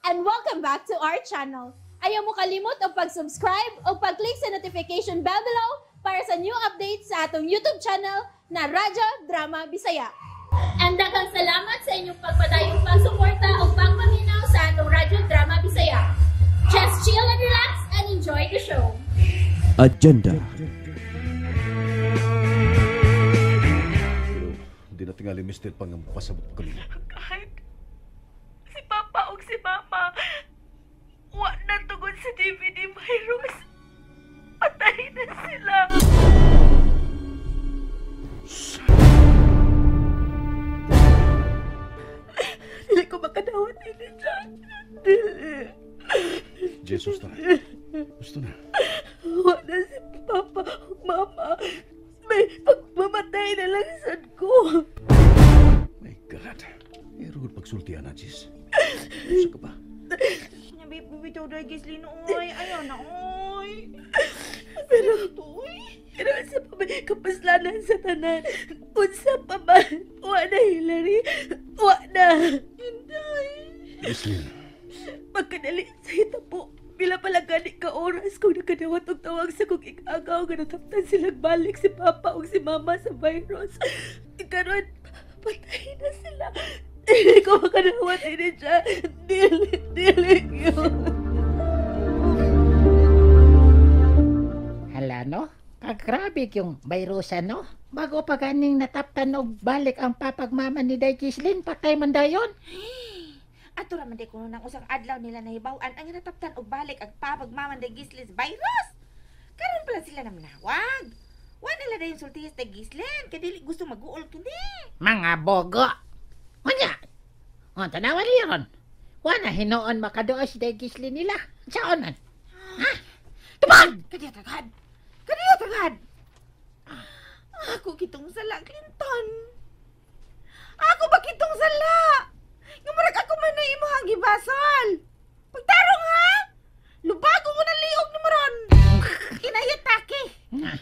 And welcome back to our channel. Ayaw mo kalimot og pag-subscribe o pag-click sa notification bell below para sa new updates sa atong YouTube channel na Radyo Drama Bisaya. And daghang salamat sa inyong pagpadayong pagsuporta o pagpaminaw sa atong Radyo Drama Bisaya. Just chill and relax and enjoy the show. Agenda. Pero di na tingali mister pang pasabot kami. Kahit si Papa o si Mama, wa na tugod sa DVD virus. Patay na sila. Dili ko makadawat ini dyan. Dili. Jesus na. Gusto na. Wa na si Papa o Mama. May pagmamatay na lang sad ko. My God. Rugod pagsultian na, Jis. Usa ka ba? Bitaw dahil Gislin, oy. Ayaw na, oy. Pero sa pa may kapaslanan sa tanan. Unsa pa man. Wa na, Hillary. Wa na. Inday. Gislin. Pagkadali sa hitabo. Pila pala gani ka oras kung nakadawat og tawag sa kong ikagaw nga nataptan silang balik si Papa o si Mama sa virus. Karon, patay na sila. Hindi ko makadawat ini siya. Dili, dili yun. Hala, no? Kagrabe yung virusa, no? Bago pa ganing nataptan og balik ang papagmama ni Day Gislin, patay man dayon. Ato ra man day kuno nang usang adlaw nila nahibaw-an ang nataptan og balik ang papagmama ni Day Gislin virus. Karon pala sila namnawag. Wa nila dayon sultihis Day Gislin kay dili gusto maguol kini. Mga bogo. Unya. O tanawa niyo ron. Wa na hinuon makaduol si Day Gislin nila. Saon man? Ha? Tubag! Kadiyo tagad. Kadiyo tagad. Ako kitong sala, Clinton. Ako ba kitong sala? Nga murag ako man na imuhang gibasol. Pagtarong ha? Lubago ko ng liog ni Moron. Kinayatake.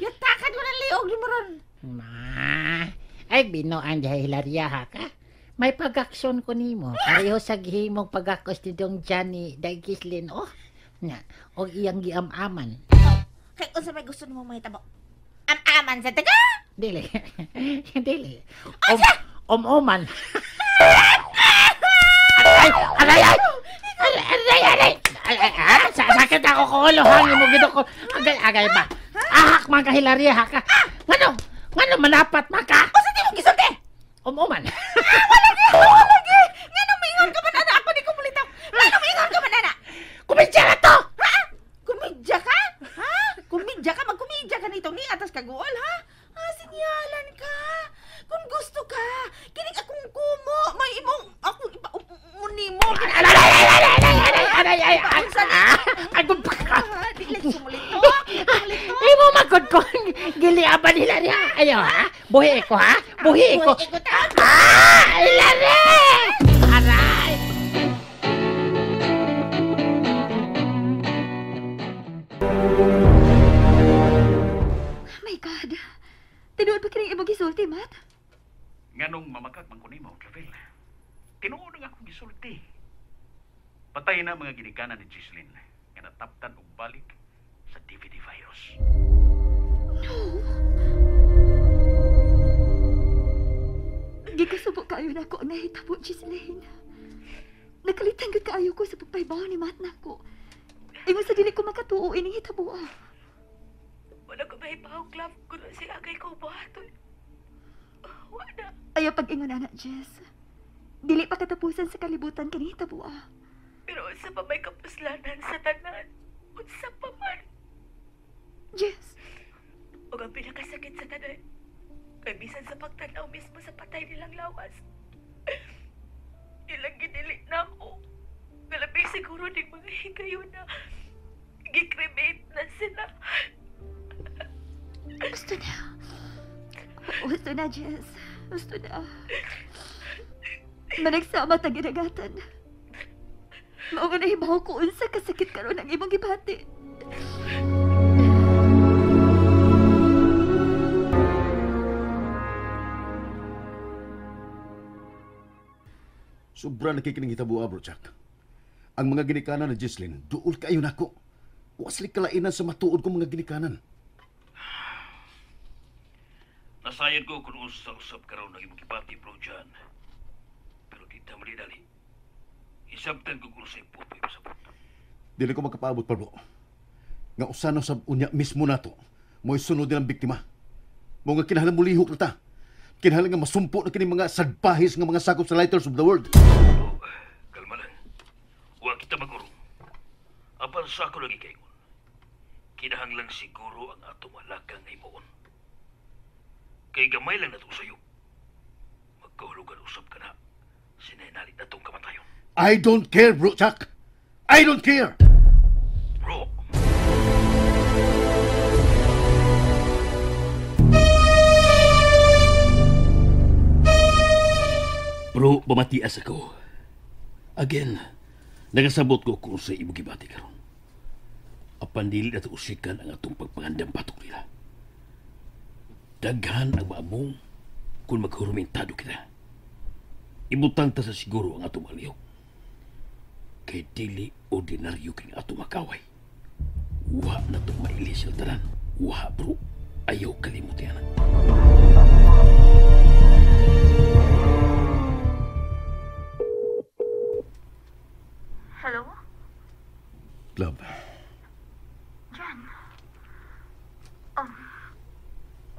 Yatakan ko ng liog ni Moron. Ma, ay binuang dahil Hilaria ha ka? May pag-aksyon ko nimo. Pareho sa gihimong pag-akos ni Dong Johnny Day Gislin, oh. Nga, og iyang giam-aman. Oh, kay unsa may gusto nimo mahitabo? Am-aman sa taga? Dili. Dili. Om-oman. Aray! Aray! Aray! Aray! Aray! Aray! Sakit ako ko ulo. Hangin mo gito ko. Agay, agay ba? Ahak man ka, Hilaria, ha ka? Ngano? Ngano manapat man ka? Unsa di mo gisulti? Om-oman. Wala gi! Wala gi! Ngano maingon ka man ana? Ako di ko mulitaw. Ngano maingon ka man ana? Kumidya na to! Ha? Kumidya ka? Ha? Kumidya ka? Magkumidya ka nito ni atas kaguol, ha? Ha, sinyalan ka. Kung gusto ka, kinig akong kumo. May imong, akong ipa-umuni mo. Aray! Aray! Aray! Aray! Aray! Aray! Aray! Dili sumulito. Sumulito. Imo magod ko. Giliaban Hilaria. Ayaw ha? Buhi ko ha? Buhi ko. Buhi ko ta. Ah! Hilaria! Aray! My God. Tinuod pa kining imong gisulti, Matt? Nganong mamakak man ko nimo, Clavel. Tinuod ang akong gisulti. Patay na mga ginikanan ni Gislin nga nataptan og balik sa DVD virus. No. Gikasubo kaayo nako ang nahitabo, Gislin. Nakalitan gud kaayo ko sa pagpaybaw ni Matt nako. Ingon sa dili ko makatuo ining hitaboa. Wala ko mahibaw, Clav, kung si agay ko buhaton. Wala. Ayaw pag-ingon, anak, Jess. Dili pa katapusan sa kalibutan kini hitaboa. Pero unsa pa may kapuslanan sa tanan? Unsa pa man? Jess. Ug ang pinakasakit sa tanan, kay bisan sa pagtanaw mismo sa patay nilang lawas, ilang gidili na ako. Galabi siguro ning mga higayon na gikremate na sila. Gusto na. Gusto na, Jess. Gusto na. Managsama ta ginagatan. Mao nga nahibaw ko unsa kasakit karon ang imong gibati. Sobra nakikinig hitabo, bro Jack. Ang mga ginikanan ni Jesslyn, duol kayo nako. Wasli kalainan sa matuod kong mga ginikanan. Nasayad ko kung unsa usab karon ang imong gibati, bro, John. Pero di ta dali. Isabtan ko kung unsay pupoy pasabot. Dili ko makapaabot pa, bro. Nga usa na sab unya mismo nato. Mo'y sunod din ang biktima. Mo nga kinahanglan mulihok na ta. Kinahanglan nga masumpo na kini mga sadpahis nga mga sakop sa Lighters of the World. Bro, kalma lang. Wa kita magurong. Apan sa ako lagi kaingon. Kinahanglan siguro ang atong malakang himuon. Kay gamay lang nato sayo. Magkahulugan usab ka na. Sinainalit na tong kamatayon. I don't care, bro, Chuck. I don't care. Bro. Bro, bamatias ako. Again, nagasabot ko kung sa imong gibati karon. Apan dili na usikan ang atong pagpangandam batok nila. Daghan ang maamong kung maghurmentado kita. Ibutang ta sa siguro ang atong aliyok. Kay dili ordinaryo king atong makaway. Wa na itong maili sila tanan. Wa, bro. Ayaw kalimutan. Hello? Love. Jan.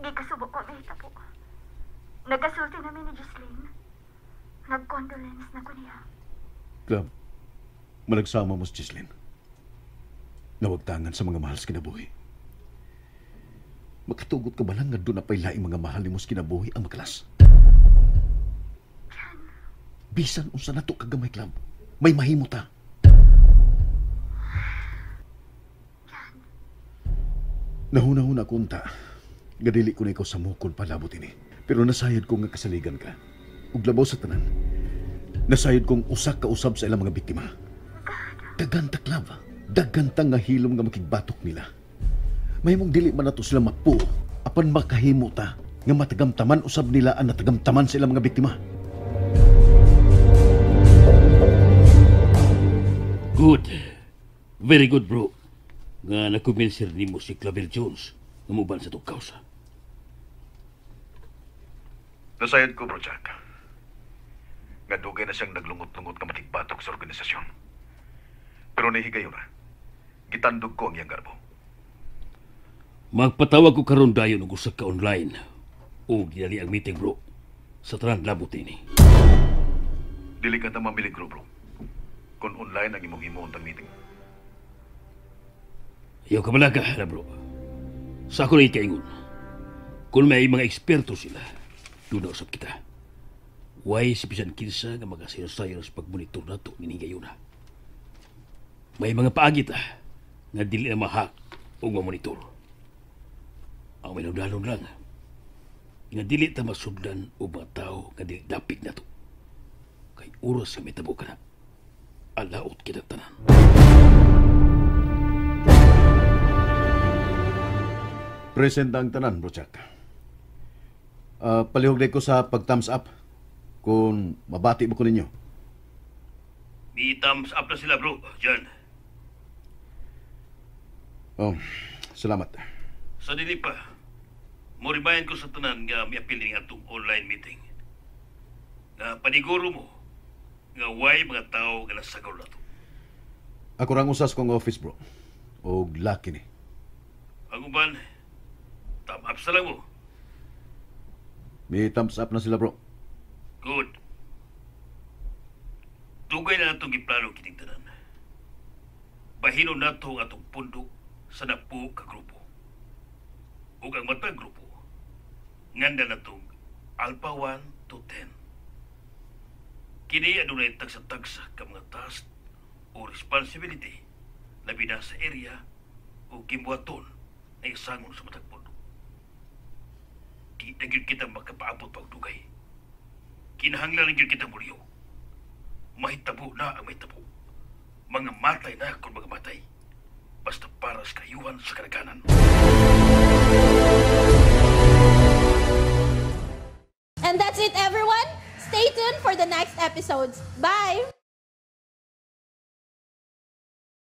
Di kasubo ko may hitabo. Nagasulti namin ni Jocelyn. Nag-condolence na ko niya. Love, malagsama mo si Jocelyn. Nawagtangan sa mga mahal sa kinabuhi. Makatugot ka ba lang nga doon na pa'y laing mga mahal ni mo sa kinabuhi ang makalas? Jan. Bisan unsa na to kagamay, Club. May mahimo ta. Jan. Nahuna-huna ko unta. Gadili ko na ikaw sa mukon palabot ini. Pero nasayod ko nga kasaligan ka. Ug labaw sa tanan. Nasayod kong usak ka usab sa ilang mga biktima. Daghan ta, Club. Daghan ta nga hilom nga makigbatok nila. Mahimong dili man nato sila mapuo, apan makahimo ta nga matagamtaman usab nila ang natagamtaman sa ilang mga biktima. Good. Very good, bro. Nga nakumbensir nimo si Clavel Jones nga muban sa itong kausa. Nasayod ko, bro Jack. Nga dugay na siyang naglungot-lungot nga makigbatok sa organisasyon. Pero nahigayon na. Gitandog ko ang iyang garbo. Magpatawag ko karon dayon og usa ka online. O gidali ang meeting, bro. Sa tanan labot ini. Dili ka ta mamiligro, bro. Kung online ang imong himuon tang meeting. Ayaw ka malaga, na bro. Sa ako na ikaingon. Kung may mga eksperto sila, doon na usap kita. Way si bisan kinsa nga mga sayo sa pagmonitor nato nining gayuna. May mga paagit nga dili na mahak o mamonitor. Ang may nagdalon lang, nga dili ta masudlan o mga tao nga dili dapig na to. Kay oras nga may tabo ka na, alaot kita tanan. Present ang tanan, bro Jack. Palihog ko sa pag-thumbs up kung mabati mo ko ninyo. May thumbs up na sila, bro. John. Oh, salamat. Sa dili pa, moribayan ko sa tanan nga miapil ning atong online meeting. Nga paniguro mo nga way mga tao nga nasagaw na to. Ako rang usas kong office, bro. Og lucky ni. Ang uban, thumb up sa lang mo. May thumbs up na sila, bro. Good. Dugay na natong giplano kining tanan. Bahinon nato ang atong pundo sa napo ka grupo. Ug ang matag grupo, nganda natong Alpha 1 to 10. Kini adunay tagsa-tagsa ka mga task o responsibility labi na sa area o gimbuhaton na isangon sa matag pundo. Di na gyud kita makapaabot pa og dugay. Kinahanglan na gyud kita muliyo. Mahitabo na ang mahitabo. Mga matay na kung mga matay. Basta para sa kayuhan sa karaganan. And that's it, everyone. Stay tuned for the next episodes. Bye!